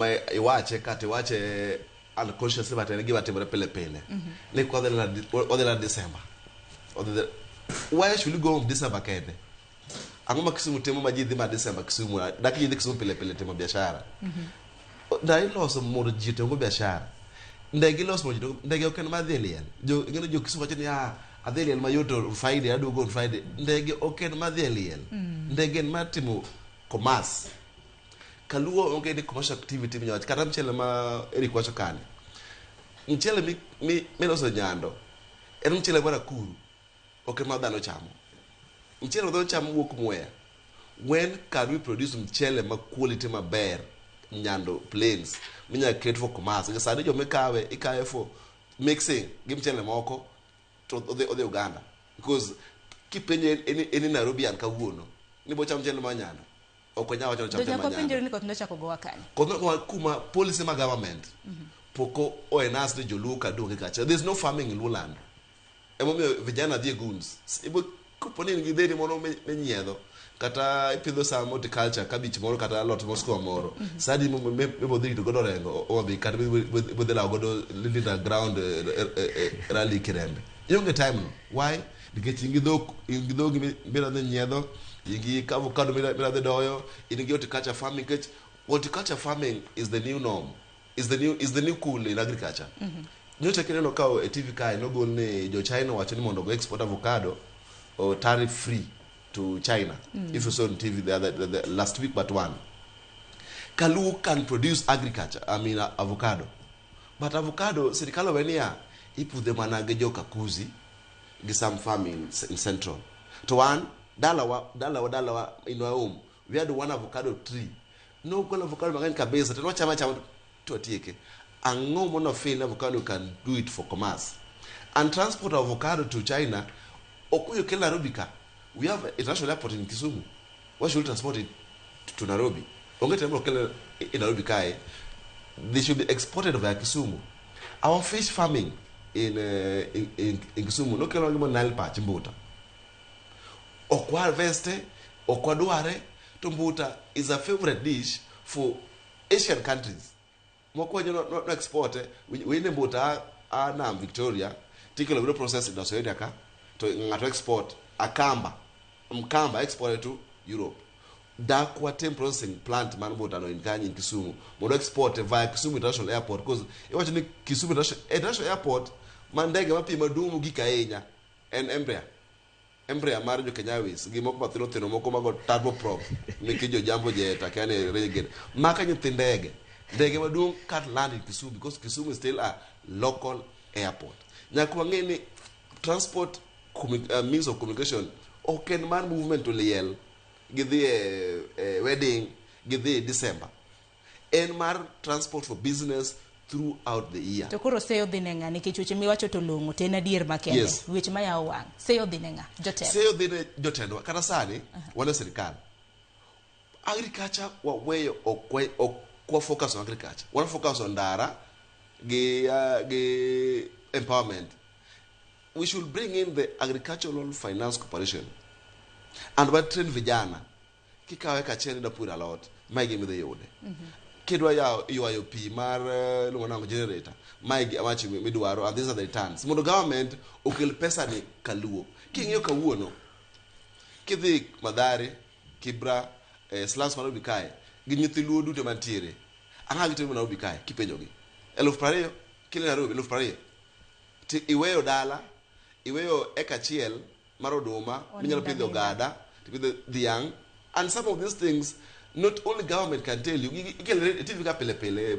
Ma iwache kata iwache unconsciously, but en gima timore pile pile ni kwa wadhi lala December. Why should we go home December kende? Ang'o ma Kisumu timo ma ji dhi ma December Kisumu? Dak ji dhi Kisumu pile pile timo biashara? Ndara iloso mondo ji otimgo biashara. Ndege iloso mondo ji ndege ok en mar dhi e liel. Jo ing'e ni jo Kisumu wacho ni, "Ah, adhi e liel mayot on Friday, aduogo on Friday." Ndege ok en mar dhi e liel. Ndege en mar timo commerce. Kaluo onge ni commercial activity minyalo wacho kata mchele ma Eric wacho kani. Mchele miloso Nyando en mchele mar Akuru, ok en ma dhano chamo. Mchele ma dhano chamo wuok Mwea. When can we produce mchele ma quality maber Nyando Plains minyalo ket for commerce? Sani joma ikawe, ikawe for mixing gi mchele moko to odhi Uganda. Because kipenjo any Nairobian kawuono ni bo cham mchele ma Nyando, ok onyal wacho ni To cham mchele nyaka ma wapenjore Nyando. Ni koth nochako gowa kanye? Koth kuma policy ma government pok o enhance ni joluo ka do kacha. There's no farming in Luoland. Emomiyo vijana dhi e goons. Ibo kopo ni in gi dheri moro minyiedho kata ipidho some horticulture, cabbage moro kata alot moro, skuma moro, sadi mibo dhi rito godo Orengo Homa kata mibo dhi lawo godo Linda ground rally Kirembe, ionge time no. Why? Nikech in gi dhok, in gi dhogi midwa dhi nyiedho, in gi avocado midwa dhi doyo, in gi horticulture farming, nikech horticulture farming is the new norm, is the new cool in agriculture. Nyocha kineno ka e TV kae nogol ni jo China wacho ni mondo go export avocado or tariff free to China. If you saw on TV the last week but one. Kaluo can produce agriculture, I mean avocado. But avocado sirikal owe niya ipudhe mana gi jo Kakuzi gi some farm in Central. To wan dalawa in our home we had one avocado tree. No golo avocado mang'eny kabisa to nwachama achama to watieke. Ang'o mondo feel avocado can do it for commerce? And transport avocado to China ok oyo kel Nairobi ka. We have international airport in Kisumu. Why should we transport it to Nairobi? Onge time okel in Nairobi kae. They should be exported via Kisumu. Our fish farming in Kisumu nokelo gima Nile perch, mbuta. Ok harveste, ok wadware, to mbuta is a favorite dish for Asian countries. Moko wacho no export wine mbuta a nam Victoria tikelo biro process in Australia ka to ng'ato export akamba mkamba export to Europe. Dak watim processing plant mar mbuta no in kanyo in Kisumu mondo export via Kisumu International Airport, because iwacho ni Kisumu International Airport ma ndege mapiyo maduong' mogik ahinya en Embraer mar jo Kenya Airways gi moko mathindo thindo moko mago turboprop meke jo Jambo Jet, akia ni Renegade maka nyithi ndege maduong' can't land in Kisumu because Kisumu is still a local airport. Nyaka wang'e ni transport means of communication ok en mar movement to liel gidhi e wedding, gidhi e December, en mar transport for business throughout the year. To koro seyo dhi ne ng'a? Nikech weche miwacho to long'o to en adier makende. Yes. Weche mayawo wang'. Seyo dhi ne ng'a? Jotelo. Seyo dhi ne jotendwa. Kata sani wan e sirikal, agriculture waweyo, ok wa focus on agriculture, wan focus on ndara gi empowerment. We should bring in the Agricultural Finance Corporation and wa train vijana. Kikawe kachiel idwa puro alot, mae gima idhi yude. Kidwa yawo ywayo pi mar iluongo nango generator, mae mach midwaro, and these are the returns mondo government okel pesa ni Kaluo. King'iyo kawuono kidhi Mathare, Kibra, slums ma Nairobi kae gi nyithi Luo duto mantiere, ang'o gitimo Nairobi kae? Kipenjogi 20,000 kilo Nairobi 20,000 ti iweyo dala, iweyo eka achiel mar oduma minyalo pidho ogada, tipidho dhiang', and some of these things not only government can tell you. Ikelo e TV ka pile pile,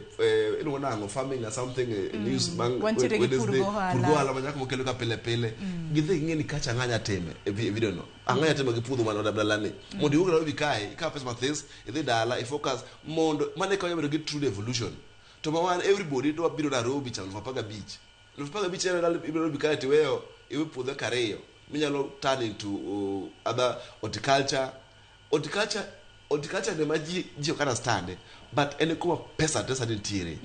iluongo nang'o, farming or something, news bang' Wantiere gi Wednesday, pur gohala. Pur gohala ma nyako mokelo ka pile pile gidhi ging'e ni kacha ang'anya time e video no ang'anya time gi puodho man dalani mondo iwuog Nairobi kae ikaw pesa mathis idhi dala i focus mondo mane konyo bedo gi true devolution. To ma wan everybody dwa biro Nairobi chamo 15,000, 15,000 en dala ibiro Nairobi kae tiweyo iwe puodho eka ariyo minyalo turn into other horticulture. Horticulture ne ma ji ok understand, but en kuma pesa te sani nitiere.